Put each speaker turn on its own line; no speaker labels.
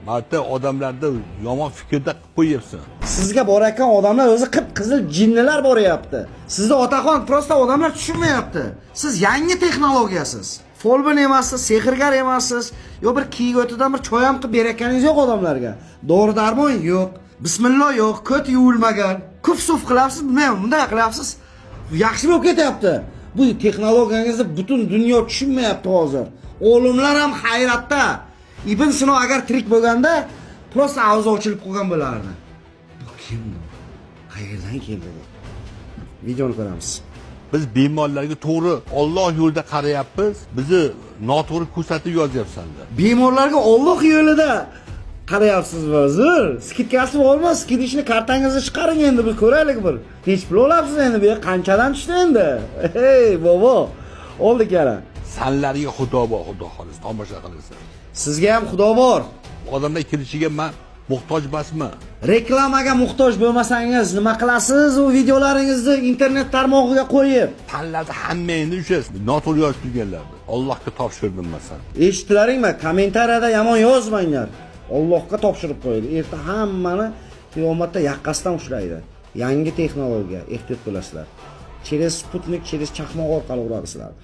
Marta odamlarda yomon fikrda qilib qo'yyapsan.
Sizga borayotgan odamlar o'zi qip-qizil jinnilar boryapti. Sizni, otaxon, просто odamlar tushunmayapti. Siz yangi texnologiyasiz. Folbin emassiz, sehrgar emassiz, yo bir kiyik o'tidan bir choy ham qilib berayotganingiz yo'q odamlarga. Dori darmon yo'q, bismillah yo'q, ko't yuvilmagan. Kuf suf qilyapsiz, bilmayman, bunday qilyapsiz. Yaxshi bo'lib ketyapti. Bu texnologiyangizni butun dunyo tushunmayapti hozir. Olimlar ham hayratda. Ibn Sino agar tirik bo'lganda, просто og'zi ochilib qolgan bo'lardi. Bu kim bu? Qayerdan keldi bu? Videoni ko'ramiz.
Biz bemorlarga to'g'ri, Olloh yo'lida qarayapmiz. Bizni noto'g'ri ko'rsatib yozyapsanlar.
Bemorlarga Olloh yo'lida qarayapsizmi? Zo'r. Скидка si bormi? Скидочный kartangizni chiqaring, endi bir ko'raylik bir. Nech pul olasiz endi, bu yer qanchadan tushdi endi? Hey, bobo. Oldik yana.
Sanlarga Xudo bor, Xudo xohlasa tomosha qilasan.
Sizga ham Xudo bor.
Odamlar kelishiga man muhtoj emasman.
Reklamaga muhtoj bo'lmasangiz, nima qilasiz u videolaringizni internet tarmog'iga qo'yib?
Tanlarni hammangni o'sha noto'g'ri yozib turganlarni Allohga topshirdim masalan.
Eshitdilaringmi? Kommentariyada yomon yozmanglar. Allohga topshirib qo'ydi. Erta hammani qiyomatda yaqqasidan ushlaydi. Yangi texnologiya, ehtiyot bo'lasizlar. Через sputnik, через chaqmoq orqali uradi sizlarni.